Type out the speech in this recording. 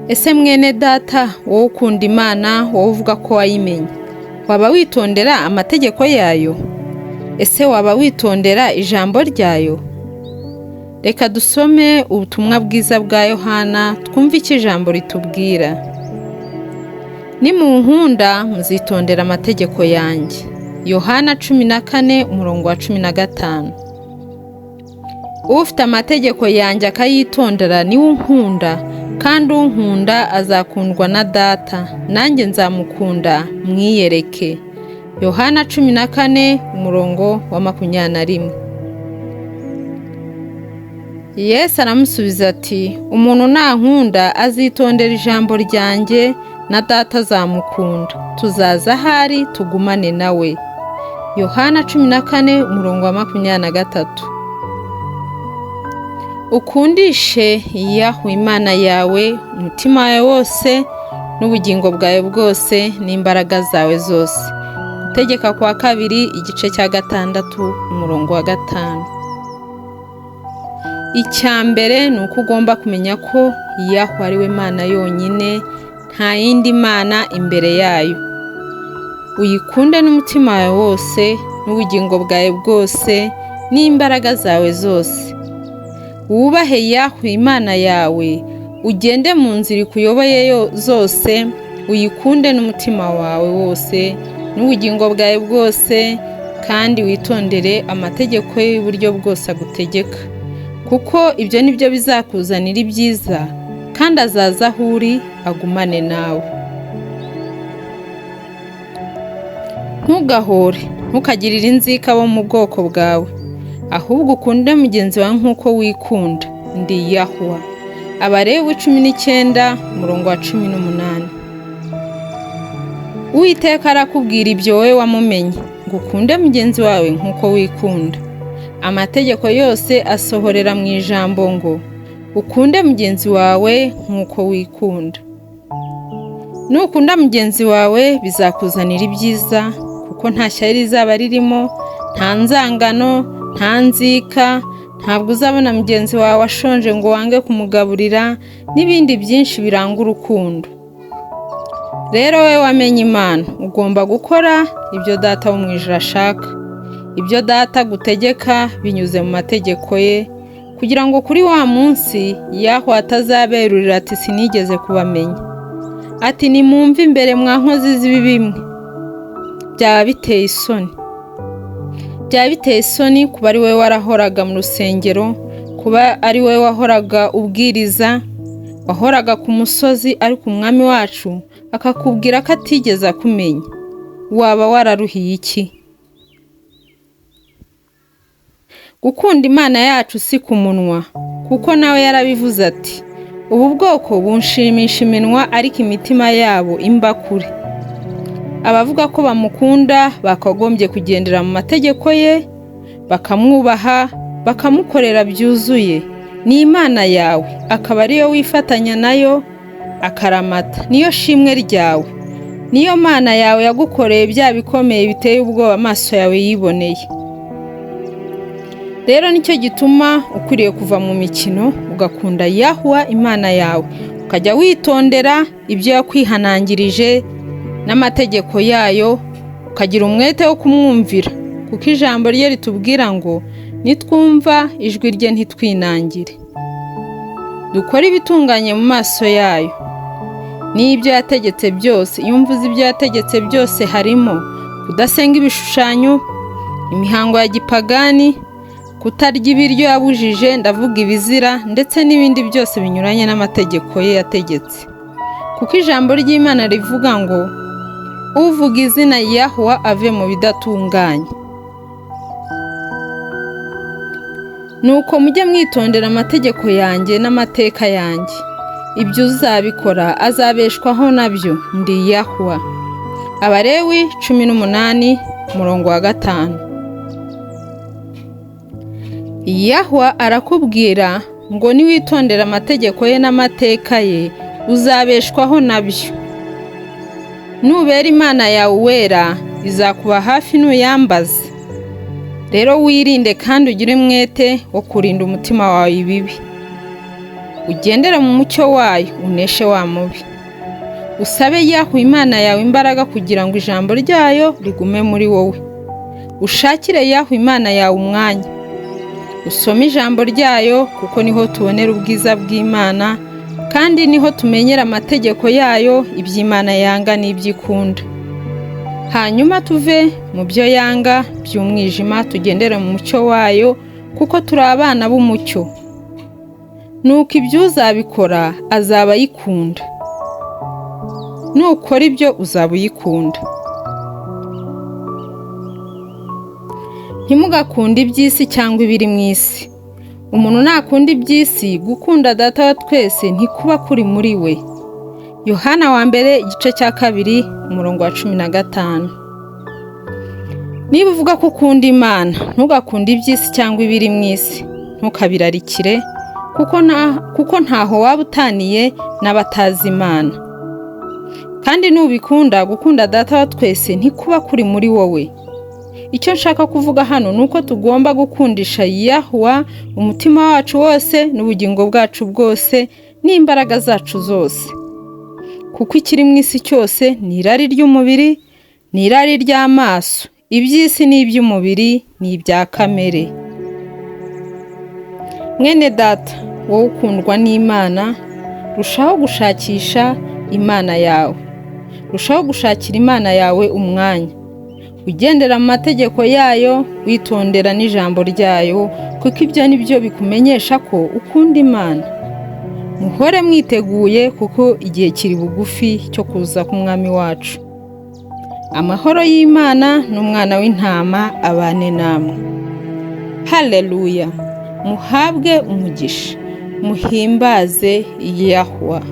Ese mwene data, wowe ukunda Imana, wowe uvuga ko wayimenye, waba witondera amategeko yayo? Ese waba witondera ijambo ryayo? Reka dusome ubutumwa bwiza bwa Yohana, twumve icyo ijambo ritubwira. Nimunkunda muzitondera amategeko yanjye. Yohana 14 umurongo wa 15. Ufite amategeko yanjye akayitondera niwe unkunda, kandi unkunda azakundwa na data, nanjye nzamukunda mwiyereke. Yohana 14 umurongo wa 21. Yesu aramusubiza ati, umuntu nankunda azitondera ijambo ryanjye, na data azamukunda, tuzaza ahari tugumane nawe. Yohana 14 umurongo wa 23. Ukundishe Yahu Imana yawe umutima wawe wose n'ubugingo bwawe bwose n'imbaraga zawe zose. Gutegeka kwa kabiri igice cya 6 umurongo wa 5. Icya mbere ni uko ugomba kumenya ko Yahu ari we Mana yonyine, nta yindi mana imbere yayo. Uyikunde n'umutima wawe wose n'ubugingo bwawe bwose n'imbaraga zawe zose. Wubahe Yahu Imana yawe, ugende mu nzira ikuyoboye zose, uyikunde n'umutima wawe wose n'ubugingo bwawe bwose, kandi witondere amategeko ye y'uburyo bwose agutegeka, kuko ibyo ni byo bizakuzanira ibyiza, kandi azaza aho uri agumane nawe. Ntugahore, ntukagirire inzika abo mu bwoko bwawe, ahubwo ukunde mugenzi wawe nk'uko wikunda. Ndi Yahuwa. Abalewi 19 umurongo wa 18. Uwiteka arakubwira ibyo wowe wamumenye, ngo ukunde mugenzi wawe nk'uko wikunda. Amategeko yose asohorera mu ijambo ngo ukunde mugenzi wawe nk'uko wikunda. Nukunda mugenzi wawe bizakuzanira ibyiza, kuko nta shyari rizaba ririmo, nta nzangano, nta nzika, ntabwo uzabona mugenzi wawe ashonje ngo wange kumugaburira, n'ibindi byinshi biranga urukundo. Rero wowe wamenye Imana, ugomba gukora ibyo data wo mu ijuru ashaka, ibyo data agutegeka binyuze mu mategeko ye, kugira ngo kuri wa munsi Yahu atazaberurira ati sinigeze kubamenya, ati nimwumve imbere mwa nkozi z'ibibi mwe. Byaba biteye isoni. Byaba biteye isoni kuba ari wowe warahoraga mu rusengero, kuba ari wowe wahoraga ubwiriza, wahoraga ku musozi, ariko umwami wacu akakubwira ko atigeze akumenya. Waba wararuhiye iki? Gukunda Imana yacu si ku munwa, kuko nawe yarabivuze ati ubu bwoko bunshimisha iminwa, ariko imitima yabo imba kure. Abavuga ko bamukunda bakagombye kugendera mu mategeko ye, bakamwubaha, bakamukorera byuzuye. Ni Imana yawe, akaba ariyo wifatanya nayo akaramata, niyo shimwe ryawe, niyo Mana yawe yagukoreye bya bikomeye biteye ubwoba amaso yawe yiboneye. Rero nicyo gituma ukwiriye kuva mu mikino, ugakunda Yahuwa Imana yawe, ukajya witondera ibyo yakwihanangirije n'amategeko yayo, ukagira umwete wo kumwumvira, kuko ijambo rye ritubwira ngo nitwumva ijwi rye ntitwinangire. Dukore ibitunganye mu maso yayo n'ibyo yategetse byose. Iyo mvuze ibyo yategetse byose harimo kudasenga ibishushanyo, imihango ya gipagani, kutarya ibiryo yabujije, ndavuga ibizira, ndetse n'ibindi byose binyuranye n'amategeko ye yategetse. Kuko ijambo ry'Imana rivuga ngo uvuga izina Yahuwa ave mu bidatunganye. Nuko mujye mwitondera amategeko yanjye n'amateka yanjye, ibyo uzabikora azabeshwaho nabyo. Ndi Yahuwa. Abalewi 18 umurongo wa 5. Yahuwa arakubwira ngo niwitondera amategeko ye n'amateka ye uzabeshwaho nabyo. Nubera Imana yawe uwera, izakuba hafi nuyambaze. Rero wirinde kandi ugire umwete wo kurinda umutima wawe ibibi. Ugendere mu mucyo wayo, uneshe wa mubi. Usabe Yahu Imana yawe imbaraga kugira ngo ijambo ryayo rigume muri wowe. Ushakire Yahu Imana yawe umwanya. Usome ijambo ryayo kuko niho tubonera ubwiza bw'Imana, kandi niho tumenyera amategeko yayo, iby'Imana yanga n'ibyo ikunda. Hanyuma tuve mu byo yanga by'umwijima tugendere mu mucyo wayo, kuko turi abana b'umucyo. Nuko ibyo uzabikora azaba ayikunda. Nukora ibyo uzaba uyikunda. Ntimugakunde iby'isi cyangwa ibiri mu isi. Umuntu nakunda iby'isi, gukunda Data wa twese ntikuba kuri muri we. Yohana wa mbere igice cya 2 umurongo wa 15. Niba uvuga ko ukunda Imana, ntugakunde iby'isi cyangwa ibiri mu isi. Ntukabirarikire, kuko ntaho waba utaniye n'abatazi Imana. Kandi nubikunda, gukunda Data wa twese ntikuba kuri muri wowe. Icyo nshaka kuvuga hano ni uko tugomba gukundisha Yahuwa umutima wacu wose n'ubugingo bwacu bwose n'imbaraga zacu zose. Kuko ikiri mu isi cyose ni irari ry'umubiri, ni irari ry'amaso. Iby'isi ni iby'umubiri, ni ibya kamere. Mwene Data, wowe ukundwa n'Imana, rushaho gushakisha Imana yawe. Rushaho gushakira Imana yawe umwanya. Ugendera mu mategeko yayo, witondera n'ijambo ryayo, kuko ibyo ni byo bikumenyesha ko ukunda Imana. Muhore mwiteguye kuko igihe kiri bugufi cyo kuza k'Umwami wacu. Amahoro y'Imana n'Umwana w'intama abane namwe. Haleluya! Muhabwe umugisha, muhimbaze Yahuwa.